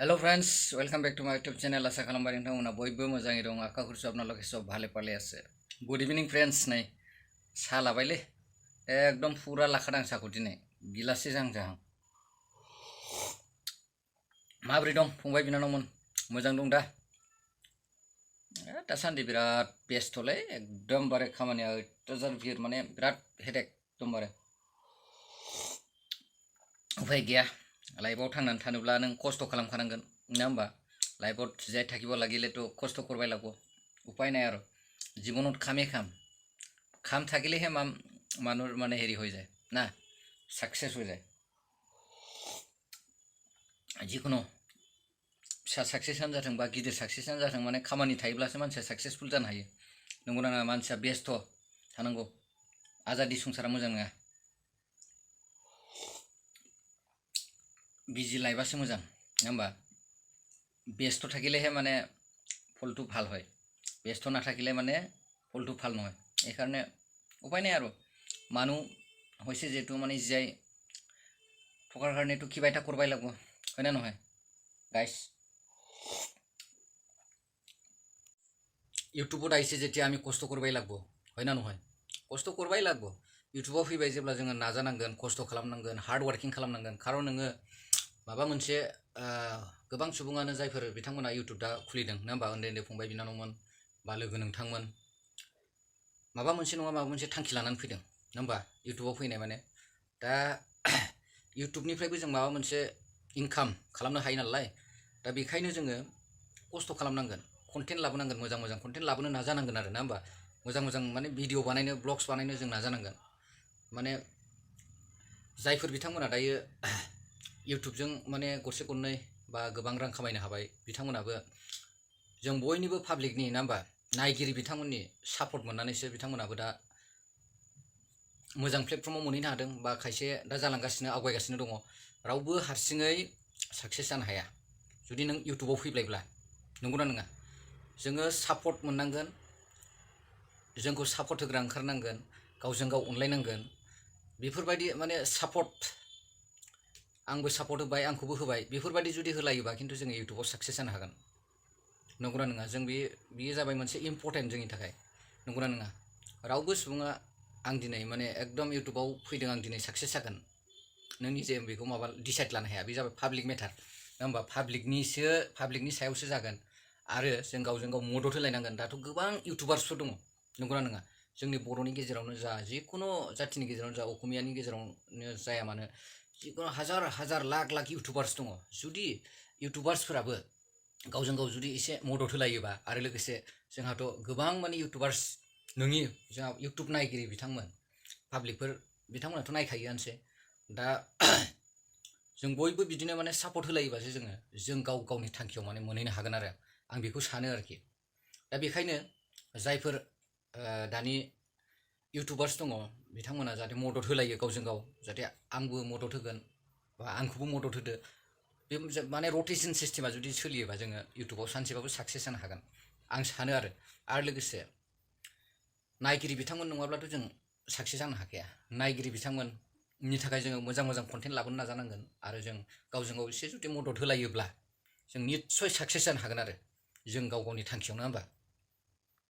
Hello friends, welcome back to my YouTube channel. आशा खालामबाय नोंथांमोना बयबो मोजाङै दं। आखा खुरसु आपनालोके सब भाले पाले आसे। गुड इभिनिं फ्रेंड्स। नै सा लाबायलै एकदम फुरा लाखादां साखौ दिनै गिलाससे जाहां जाहां। माब्रै दं फंबाय बिनानावमोन? मोजां दं दा? दासान्दि बिराद बेस्थ'लै, एकदमबारे खामानिया अयथासार भिर, माने बिराद हेडेक एकदमबारे। उफाय गैया, लाइफआव थांनानै थानोब्ला नों खस्थ' खालामखानांगोन, नङा होमबा? लाइफआव যাই থাকিব লাগিলেতো কষ্ট করবাই লাগব, উপায় নাই আৰু জীৱনত কামেই কাম থাকিলেহে মানুহৰ মানে হেৰি হৈ যায় না, সাকসেস হৈ যায়। जिखुनु फिसा साक्सेसआनो जाथों बा गिदिर साक्सेसआनो जाथों, माने खामानि थायोब्लासो मानसिया साक्सेसफुल जानो हायो, नंगौना नङा? मानसिया बेस्थ' थानांगौ, आजादि संसारा मोजां नङा। বিজি লাইফাসो मोजां, नङा होमबा? ব্যস্ত থাকিলেহে মানে ফলটো ভাল হয়, ব্যস্ত নাথাকিলে মানে ফলটো ভাল নহয়। এইকাৰণে উপায় নাই আৰু মানুহ হৈছে যিহেতু মানে জীয়াই থকাৰ কাৰণেতো কিবা এটা কৰবাই লাগিব, হয়নে নহয় গাইছ? ইউটিউবত আহিছে যেতিয়া আমি কষ্ট করবাই লাগবো, হয় না নহয়? কষ্ট করবাই লাগবো। ইউটিউबाव फैबाय जेब्ला जोङो नाजानांगोन, खस्थ' खालामनांगोन, हार्ड वार्किं खालामनांगोन। खारन नोङो माबा मोनसे गोबां सुबुङानो जायफोर बिथांमोना इउटिउब दा खुलिदों, नङा होमबा? उन्दै उन्दै फंबाय बिनानावमोन बा लोगो नोंथांमोन, माबा मोनसे नङा माबा मोनसे थांखि लानानै फैदों, नङा होमबा? इउटिउबाव फैनाय माने दा इउटिउबनिफ्रायबो जों माबा मोनसे इनकाम खालामनो हायो नालाय, दा बेखायनो जोङो खस्थ' खालामनांगोन, कन्टेन्ट लाबोनांगोन, मोजां मोजां कन्टेन्ट लाबोनो नाजानांगोन आरो, नङा होमबा? मोजां मोजां माने भिडिअ बानायनो, ब्लग्स बानायनो जों नाजानांगोन। माने जायफोर बिथांमोना दायो इउटिउबजों माने गरसे गरनै बा गोबां रां खामायनो हाबाय, बिथांमोनाबो जों बयनिबो पाब्लिकनि, नङा होमबा, नायगिरि बिथांमोननि सापर्ट मोननानैसो बिथांमोनाबो दा मोजां प्लेटफर्माव मोनहैनो हादों, बा खायसे दा जालांगासिनो, आवगायगासिनो दङ। रावबो हारसिङै साक्सेस जानो हाया जुदि नों इउटिउबाव फैबायब्ला, नंगौना नङा? जोङो सापर्ट मोननांगोन, जोंखौ सापर्ट होग्रा ओंखारनांगोन, गावजों गाव अनलायनांगोन। बेफोरबायदि माने सापर्ट, आंबो सापर्ट होबाय, आंखौबो होबाय, बेफोरबायदि जुदि होलायोबा खिन्थु जोङो इउटिउबाव साक्सेस जानो हागोन, नंगौना नङा? जों बेयो जाबाय मोनसे इम्पर्टेन्ट जोंनि थाखाय, नंगौना नङा? रावबो सुबुङा आं दिनै माने एकदम इउटिउबाव फैदों, आं दिनै साक्सेस जागोन, नों निजे बेखौ माबा डिसाइड लानो हाया। बे जाबाय पाब्लिक मेटार, नङा होमबा? पाब्लिकनि सायावसो जागोन। आरो जों गावजों गाव मदद होलायनांगोन। दाथ' गोबां इउटिउबार्सफोर दङ, नंगौना नङा? जोंनि बर'नि गेजेरावनो जा, जिखुनु जाथिनि गेजेरावनो जा, असमियानि गेजेरावनो जाया मानो, जिखुनु हाजार हाजार लाख लाख इउटिउबार्स दङ। जुदि इउटिउबार्सफोराबो गावजों गाव जुदि एसे मदद होलायोबा, आरो लोगोसे जोंहाथ' गोबां माने इउटिउबार्स नोंनि जोंहा इउटिउब नायगिरि बिथांमोन, पाब्लिकफोर बिथांमोनाथ' नायखायोआनोसै। दा जों बयबो बिदिनो माने सापर्ट होलायोबासो जों गाव गावनि थांखियाव माने मोनहैनो हागोन आरो आं बेखौ सानो आरोखि। दा बेखायनो जायफोर दानि इउटिउबार्स दङ, बिथांमोना जाहाथे मदद होलायो गावजों गाव, जाहाथे आंबो मदद होगोन बा आंखौबो मदद होदो। बे माने रटेसन सिस्टेमा जुदि सोलियोबा जोङो इउटिउबाव सानसेबाबो साक्सेस जानो हागोन, आं सानो आरो लोगोसे नायगिरि बिथांमोन नङाब्लाथ' जों साक्सेस जानो हाखाया। नायगिरि बिथांमोननि थाखाय जोङो मोजां मोजां कन्टेन्ट लाबोनो नाजानांगोन, आरो जों गावजों गाव एसे जुदि मदद होलायोब्ला जों निस्सय साक्सेस जानो हागोन आरो जों गाव गावनि थांखियाव, नङा होमबा?